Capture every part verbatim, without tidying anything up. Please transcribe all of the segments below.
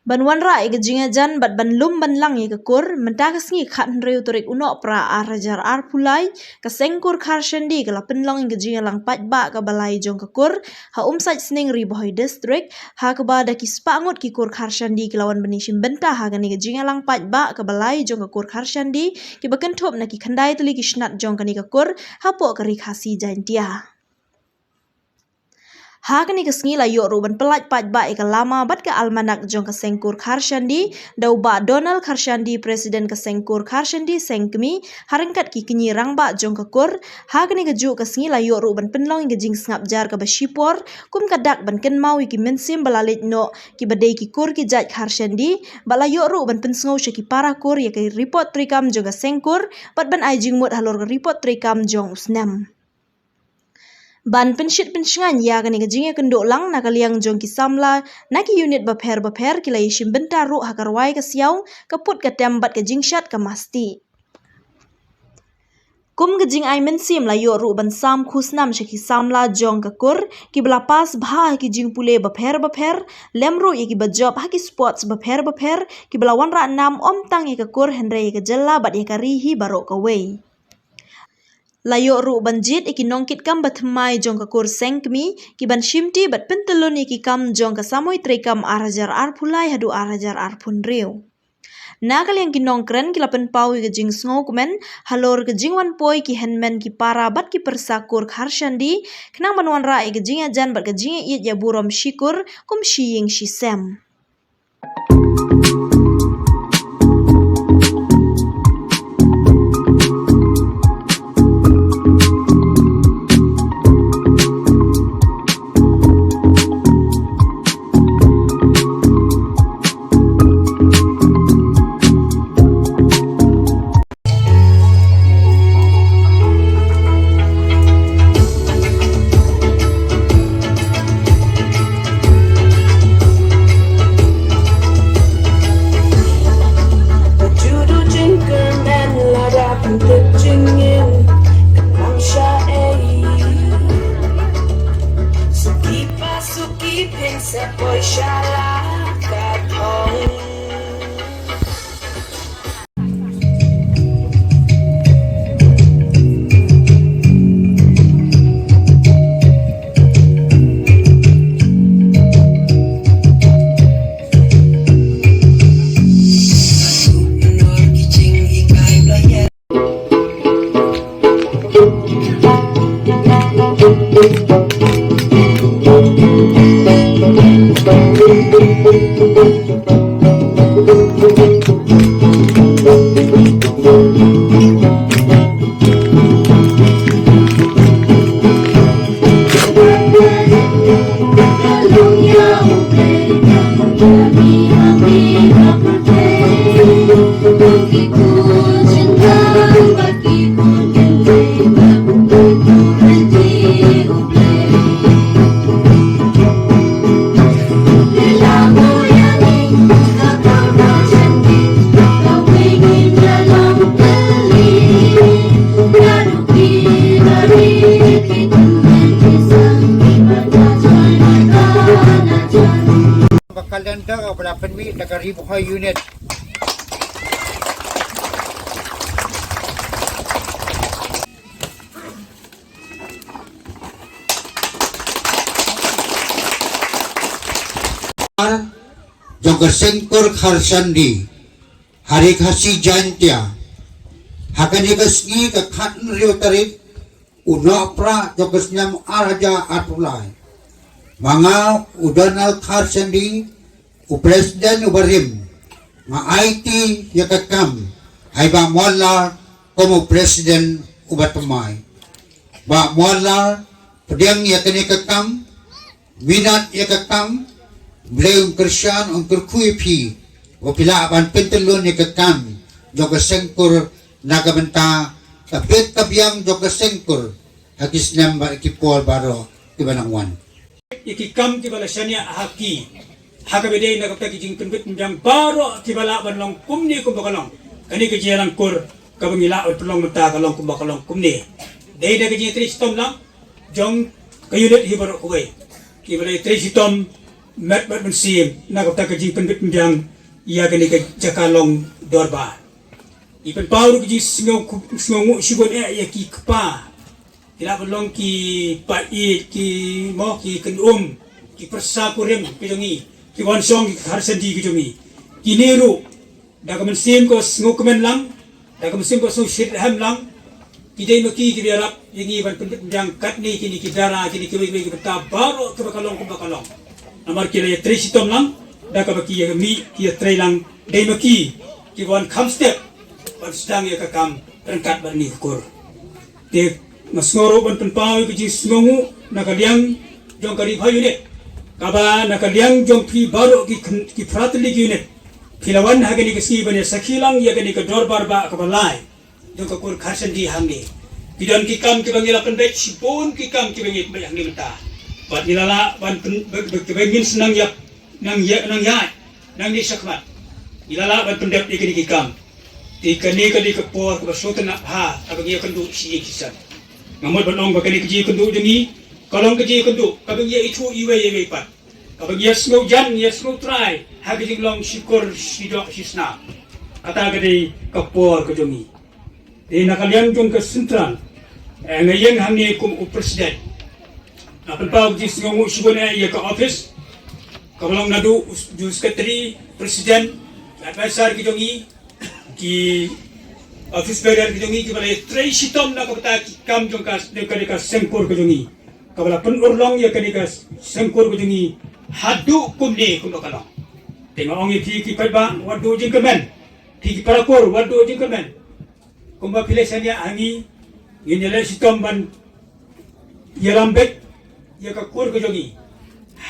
Ban wanrah ïa ka jingïajan bad ban lum ban lang ïa ka kur, mynta ka sngi khathynriew tarik u Nohprah ar hajar arphew lai, ka Seng Kur Kharshandi ka la pynlong ïa ka jingïalang paidbah kaba lai jong ka kur ha Umsait Sning, Ri Bhoi District, ha kaba da ki spah ngut ki kur Kharshandi ki la wan ban ïashim bynta ha kane ka jingïalang paidbah kaba lai jong ka kur Kharshandi, kiba kynthup na ki khyndai tylli ki snat jong kane ka kur hapoh ka Ri Khasi Jaintia. Ha kane ka sngi la ïoh ruh ban pyllait paidbah ïa ka lama bad ka almanak jong ka Seng Kur Kharshandi da u Bah Donald Kharshandi, President ka Seng Kur Kharshandi Seng Kmie, ha ryngkat ki kñi rangbah jong ka kur. Ha kane kajuh ka sngi la ïoh ruh ban pynlong ïa ka jingsngap jar kaba shipor kum ka dak ban kynmaw ïa ki mynsiem ba la leit noh kiba dei ki kur ki jait Kharshandi, bad la ïoh ruh ban pynsngew sha ki para kur ïa ka report treikam jong ka Seng Kur bad ban ai jingmut halor ka report treikam jong u snem. Ban pynshit pynshngaiñ ïa kane ka jingïakynduh lang, na ka liang jong ki samla na ki unit bapher bapher ki la ïashim bynta ruh ha ka rwai ka siaw, ka put ka tem bad ka jingshad ka masti. Kum ka jingai mynsiem la ïoh ruh ban sam khusnam sha ki samla jong ka kur kiba la pass bha ha ki jingpule bapher bapher, lem ruh ïa kiba jop ha ki sports bapher bapher, kiba la wanrah nam ym tang ïa ka kur hynrei ïa ka jylla bad ïa ka ri hi baroh kawei. La ïoh ruh ban jied ïa ki nongkitkam bathymmai jong ka kur Seng Kmie, ki ban shimti bad pyntyllun ïa ki kam jong ka samoi treikam ar hajar arphew lai haduh ar hajar arphew hynriew. Na ka liang ki nongkren ki la pynpaw ïa ka jingsngewkmen halor ka jingwan poi ki hynmen ki para bad ki pyrsa kur Kharshandi, khnang ban wanrah ïa ka jingïajan bad ka jingïaieit ïa burom shi kur kum shi ïing shi sem. Ka calendar ba la pynmih da ka Ri Bhoi Unit. Jong ka Seng Kur Kharshandi ha Ri Khasi Jaintia, ha kane ka sngi ka khathynriew tarik u Nohprah jong ka snem ar hajar arphew lai. Ma nga u Donald Kharshandi, u President uba rim, nga aiti ïa ka kam ha i Bah Mohanlal kum u President uba thymmai. Bah Mohanlal, pdiang ïa kane ka kam, minot ïa ka kam, Blei un kyrshan un kyrkhu ïa phi ba phi lah ban pyntyllun ïa ka kam jong ka Seng Kur na ka bynta ka bit ka biang jong ka Seng Kur ha ki snem bad ki por baroh kiba nang wan. Ïa ki kam kiba la shaniah ha ki, ha kaba dei na ka bynta ki jingpynbit pynbiang baroh kiba lah ban long kumne kumba ka long kane ka jingïalang kur kaba ngi lah ban pynlong mynta ka long kumba ka long kumne. Dei da ka jingtrei shitom lang jong ka unit hi baroh kawei, kiba la trei shitom met bad mynsiem na kata ka jingpynbit pynbiang ïa kane ka jaka long dorbar. Ngi pynpaw ruh ka jingsngew, sngewnguh shibun eh ïa ki kpa ki la ban long ki paid, ki mo, ki kynum, ki pyrsa kurim ki jong ngi, ki wan shong ki khar sandi ki jong ngi. Kine ruh da ka mynsiem ka sngewkmen lang, da ka mynsiem ka sngewshitrhem lang, ki dei ma ki kiba ïarap ïa ngi ban pynbit pynbiang katne kine ki dara, kine kiwei kiwei ki bynta baroh kiba ka long kumba ka long. Namar ki la ïatrei shitom lang da kaba ki ïa mih, ki ïatrei lang, dei ma ki kiba wan kham step ban sdang ïa ka kam ryngkat bad kane ka kur. Te nga sngew ruh ban pynpaw ïa ka jingsngewnguh na ka liang jong ka Ri Bhoi Unit, kaba na ka liang jong phi baroh ki kyn-, ki phra tylli ki unit, phi la wan ha kane ka sngi ban ïa sakhi lang ïa kane ka dorbar ba kaba lai jong ka kur Kharsandi hangne. Ki don ki kam kiba ngi la pynbeit, shibun ki kam kiba ngi pynbeit hangne mynta. Bad ngi la lah ban pyn-, ba, ba, kiba ngin sa nang ïa, nang ïa, nang ïa, nangne shakhmat ngi la lah ban pyndep ïa kine ki kam. Te kane ka dei ka por kaba sngewtynnat bha kaba ngi ïakynduh shi ïing shi sem. Nga mut ban ong ba kane ka jingïakynduh jong ngi ka long ka jingïakynduh kaba ngi ïa ithuh iwei ïa iwei pat, kaba ngi ïa sngewjan, ïa sngewtrai ha ka jinglong shi kur, shi doh, shi snam. Kata ka dei ka por ka jong ngi. Te na ka liang jong ka Central, eh, nga ïeng hangne kum u president. Nga pynpaw ka jingsngewnguh shibun eh ïa ka office kaba long naduh u s-, u secretary, president, advisor ki jong ngi, ki office bearer ki jong ngi kiba la ïatrei shitom na ka bynta ki kam jong ka, jong ka, ka seng kur ka jong ngi, kaba la pynurlong ïa kane ka seng kur ka jong ngi haduh kumne kumba ka long. Te nga ong ïa phi ki paidbah, wat duh jingkyrmen. Phi ki para kur, wat duh jingkyrmen. Kumba phi la shaniah ha ngi, ngin ïaleh shitom ban ïalam beit ïa ka kur ka jong ngi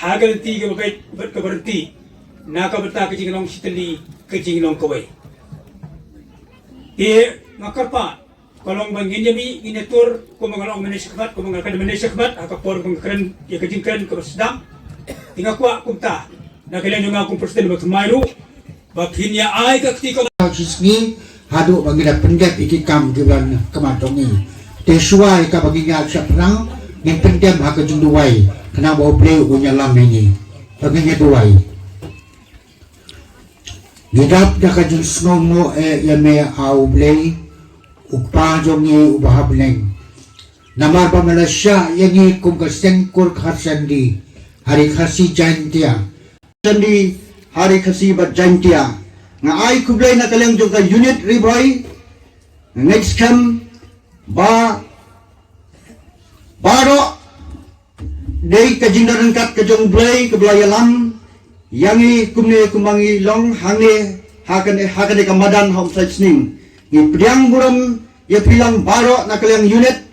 ha ka lynti kaba beit bad kaba ryntih, na ka bynta ka jinglong shi tylli, ka jinglong kawei. Te nga kyrpad, ka long ba ngin ïa mih, ngin ïa tur, kumba nga la ong mynne shakhmat, kumba nga la kren mynne shakhmat ha ka por ba nga kren ïa ka jingkren kaba sdang. Te nga kwah kumta na ka liang jong nga kum president ba thymmai ruh, ba phin ïa ai ka kti ka shi sngi haduh ba ngi da pyndep ïa ki kam kiba la khmat jong ngi. Te shuwa ïa kaba ngin ïaid shaphrang, ngin pyndem ha ka jingduwai, khnang ba U Blei un ïalam ïa ngi. Ba ngin ïa duwai. Ngi dap da ka jingsngewnguh eh ïa me, A U Blei, U Kpa jong ngi uba ha bneng. Namar ba me la shah ïa ngi kum ka seng kur Kharsandi ha Ri Khasi Jaintia. Sandi ha Ri Khasi bad Jaintia. Nga ai khublei na ka liang jong ka unit Ri Bhoi. Nga ngeit skhem ba baroh dei ka jingdon ryngkat ka jong U Blei kaba la ïalam ïa ngi kumne kumba ngi long hangne ha kane, ha kane ka madan ha Umsai Sning. Ngi pdiang burom ïa phi lang baroh na ka liang unit,